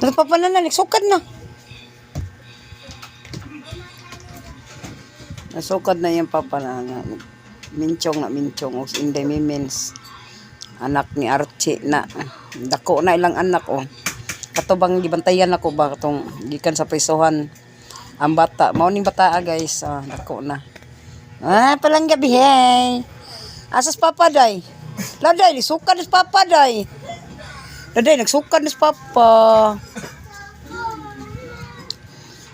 Papa na na, nagsukad na. Nasukad na yung papa na nga. Minchong na minchong og Inday Mimens. Anak ni Archie na. Dako na ilang anak oh. Kato bang gibantayan ako ba katong gikan sa prisohan ang bata. Mao ning bata ah, guys. Ah, dako na. Ah, palang gabi hey. Asas papa day. Laday, sukad na papa day. Laday, nagsukad na si papa.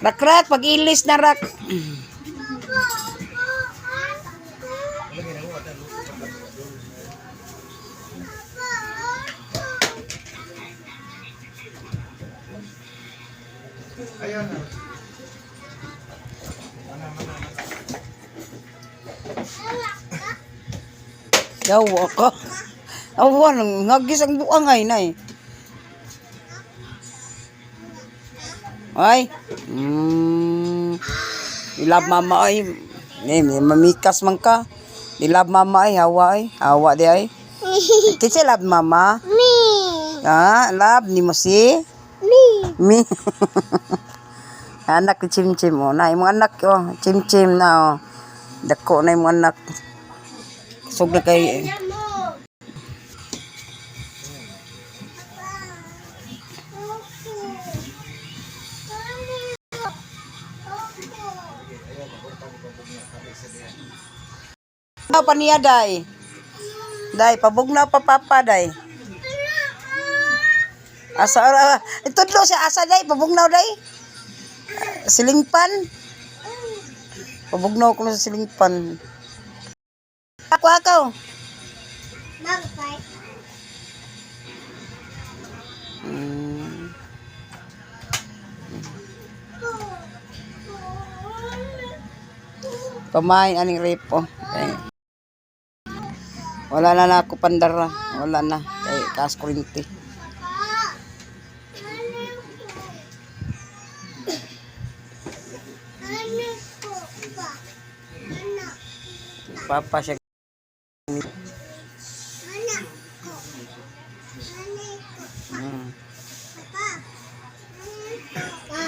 Rakrak, pag-ilis na rak. Yawa ka. Awa, nang ngagis ang buang ay nay. Ay. Ilab mama ay. Ni, may mamikas man ka. Ilab mama ay, hawa ay. Hawa di ay. Kinsa love mama? Me. Ah, love ni mo si? Me. Mi. Anak ni Chim Chim oh. Na imong anak oh, Chim Chim na oh. Dako na imong anak. Sug na kay Ah, pa niya day. Day, pabugnaw pa papa day. Asa ora itudlo siya asa day, pabugnaw day. Silingpan. Pabugnaw ko na sa silingpan. Ako ako. Magpay. Pamain aning repo. Kay wala na na ako pandara. Wala na. Kay kaas kurinti. Ano po ba? Ano? Papa siya. Ano ko? Ano ko? Papa. Pa.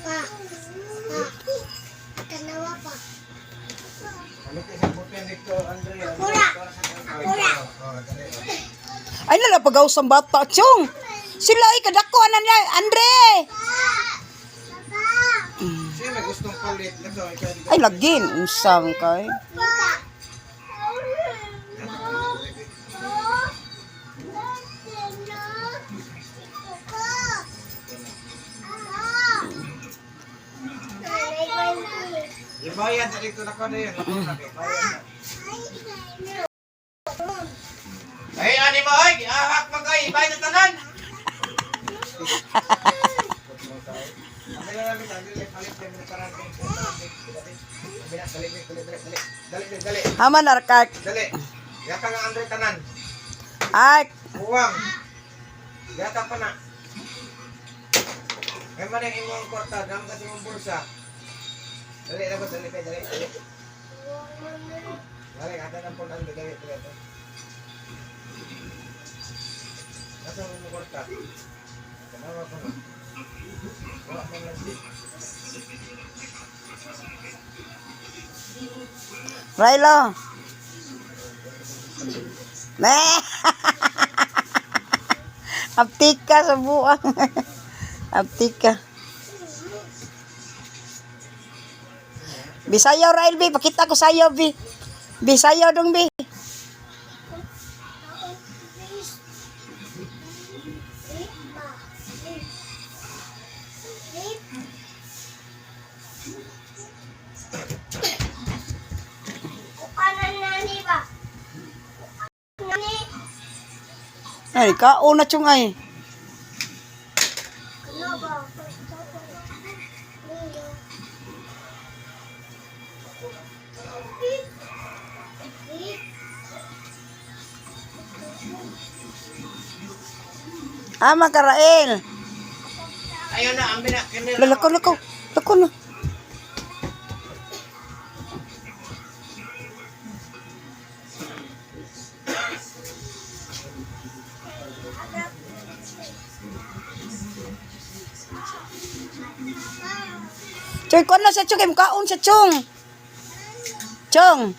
Pa. Pa. Kanawa pa. Akura. Akura. Ay nala pagaw sa bata chong. Sila ay kadako ana niya Andre. Papa. Siya may gustong palit. Ito, ikaw dito. Ay lagin unsam kay. Papa. Ibayad na dito na ko na yun. Ako na, ibayad na. Ay, ani mo, ay! Ahak man kayo! Ibayad na tanan! Dali, dali, dali. Haman arkak. Dali. Yata nga Andre tanan. Ay Uwang. Yata pa na. May man ang imong kwarta, dam kasi imong bulsa. Dali, dapat dali, dali, dali. Dali, kata ng punan, dali, dali, dali. Nasa imong kwarta? Tanawa ko na. Wala man lang di. Railo. Me. Aptika sa buang. Aptika. Bisayaw Rail bi, pakita ko sayo bi. Bisayaw dong bi. Ay, kaon na chong ay. Ama ka Rael. Ayun na, ambi na. Kini na. Lalako lako. Lako na. Choy, kuan na sa Chong. Kay mukaon sa Chong. Chong.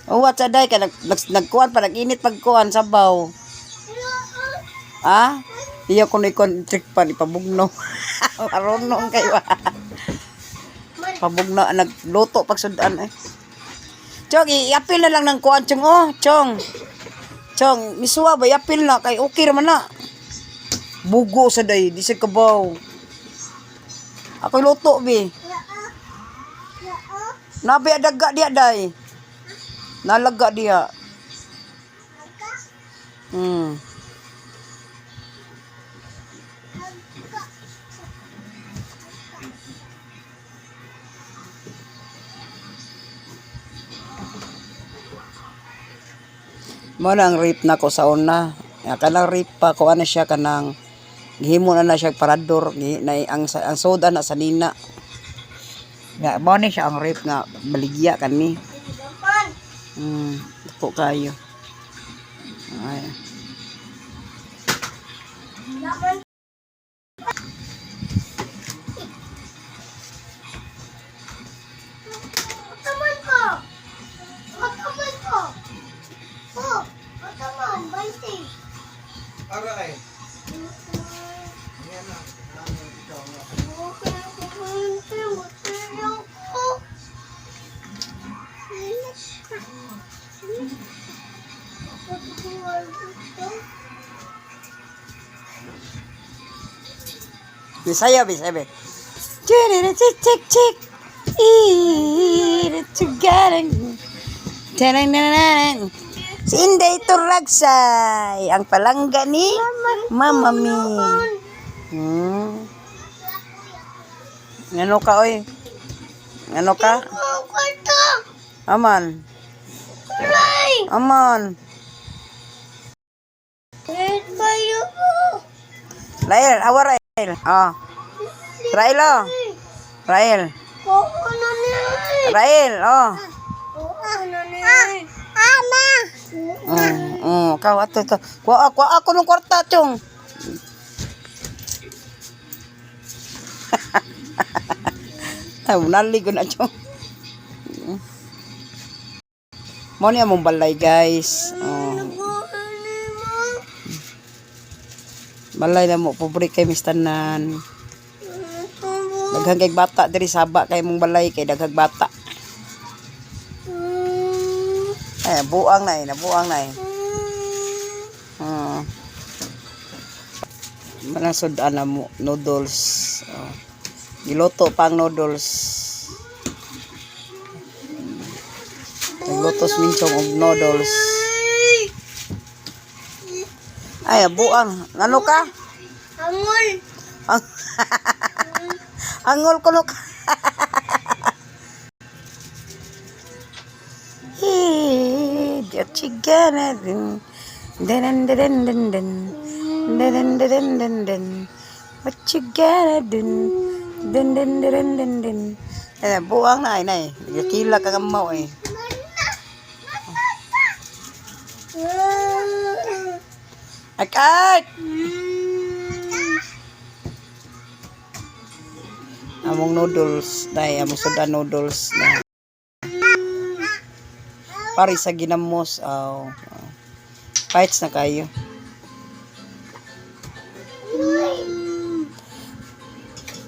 Oh, what sa day ka nagkuan pa, nag-init pagkuan sabaw. Ah? Iya ko na ikuan trick pa ni pabugno. Marunong kayo ah. Pabugno nagluto pag sudan eh. Chong, iapil na lang ng kuan, Chong, oh, Chong. Chong, misuwa ba iapil na kay okay ra man na. Bugo sa day, di sa kabaw. Ako'y luto bi. Nabi adaga diya day. Nalaga diya. Mo na ang rape na ko sa una. Ya, kanang rape pa ko ano siya kanang gihimo na na siya parador na ang soda na sa nina. Ya, mo ni siya ang rape nga baligya kani. Dako kayo. Ay. Mataman ko. Mataman ko. Oh, mataman. 20. Ara ay. Yan na. Ikaw nga. Bisaya, Bisaya. Be. Chik chik chik. Eat it together. Tananananan. Si Inday Turagsay, ang palangga ni Mama Mi. Ano ka, oy? Ano ka? Aman. Aman. Rael, awa Rael. Oh. Rael, oh. Rael. Rael, oh. Kau ato to. Kuha kuha ako ng kwarta, Chong. Ay, naligo na, Chong. Mo ni among balay, guys. Oh. Balay na mo, pobre kay mistanan. Daghang kay bata diri saba kay mong balay kay daghang bata. Ay, buang na eh, nabuang na eh. Manang sudan na mo, noodles. Oh. Giluto pa ang noodles. Naglutos minchong og noodles. Ay, buang. Ano ka? Angol. Ang angol kuno ka. Hey, what you gonna do? Dun dun dun dun dun. Dun dun dun dun dun. What you gonna do? Dun dun dun dun dun. Eh, buang na ay nay. Kila ka kamaw eh. Akak! Among noodles, day, among soda noodles na. Pari sa ginamos, aw. Fights na kayo.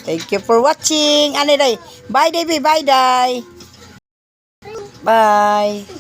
Thank you for watching. Ano day? Bye, Davey. Bye, day. Bye.